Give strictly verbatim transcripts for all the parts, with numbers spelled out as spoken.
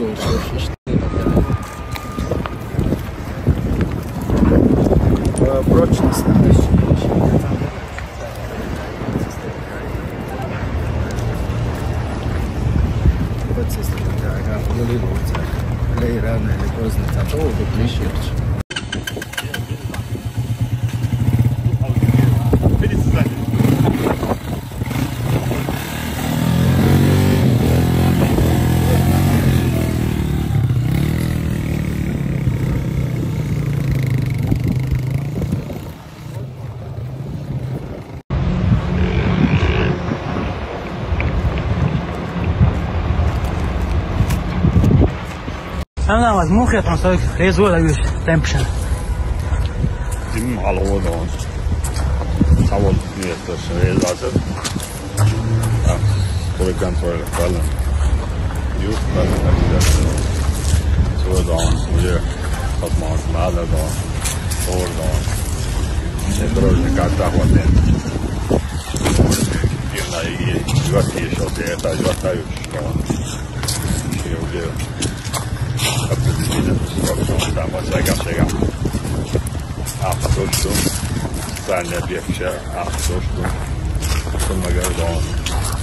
Э, прочность, да. Рано или поздно, это тоже. Ана ваз мухе тан сой резо да юш темпшен. Дим алгодон. Савол не то что резо. Так, сколько контроль балан. Юс балан так. Содон, уже посмотрим, надо дон. Содон. Осторожно, как так вот. Именно и вот ещё это, вот так что. Ещё уже. Там вот всяком, всяком. А, то, что. Саня бегча, а, то, что. Что мы говорим,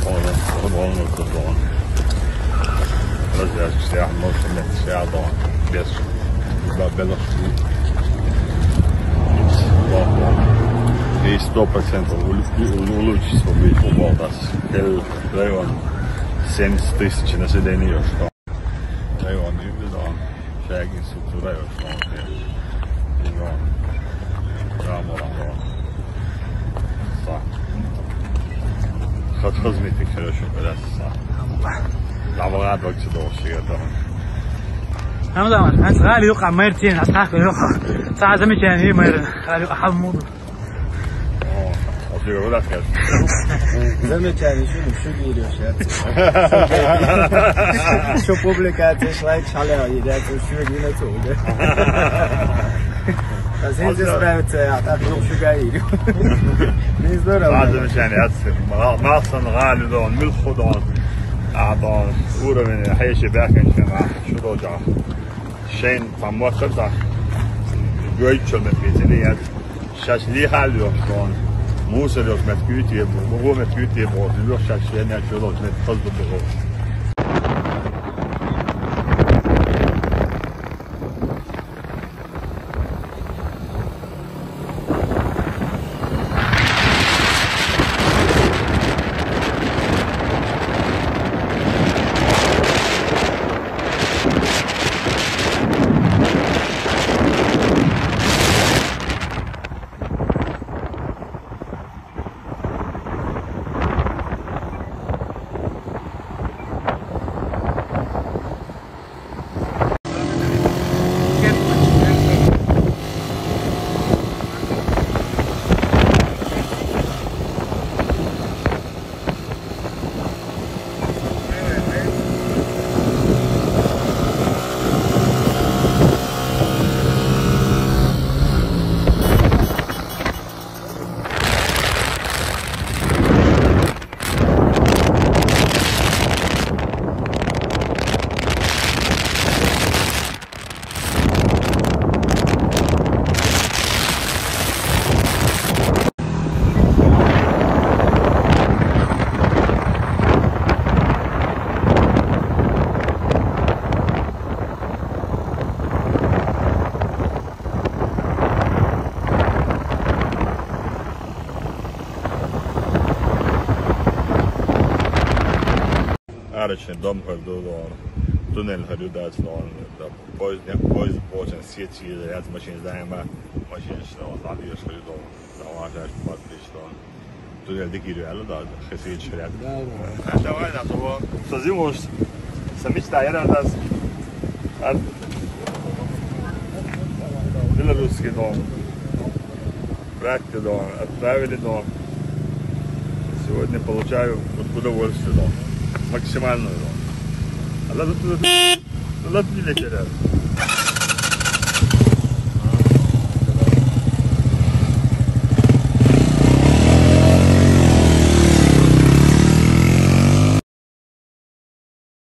он, он, он, он. Развязка, может, нет, связан. Без, да, без. И сто процентов улучшится быть у Волдас. Район семьдесят тысяч населения, что район, и он шаги структура, что он район. Хатхаз митик хорошо раз. Лавага докчу доши это. Ам да, ан гали юха мэр тин, ас хак юха. Са замечание мэр, гали юха хамуд. О, а ты вот так. Замечание, что, что не идёшь, я. Что публикация, шлайк, шаля, едят, что не на то, да? А здесь справится, а так, ну, что говорили. Не здорово. Ладно, замечание, отцы. Мал-, малсан гали дон, милху дон. А дон, уровень, хейши бяхен, чем, а, что должен. Шейн, там, вот это. Гой, что мы хотели, я. Сейчас лихал, что он. Мусор, что мы хотели, мы хотели, вот, сейчас я не хочу, вот, мы хотели. Арочный дом хар ду дон, туннель хар ю дац дон, да, поезд, не, поезд почен сеть, яц машин знаема, машин что, ладно, еш хар ю дон, да, важно, что подпись дон. Туннель дикирю, алло, да, хесить шряк. Да, да. А давай на того, что зимуш, самич та яра дац. Ар-, белорусский дом. Проекты дом, отправили дом. Сегодня получаю вот удовольствие дом. Максимальную дом. А ладно, тут, ладно, не лечерят.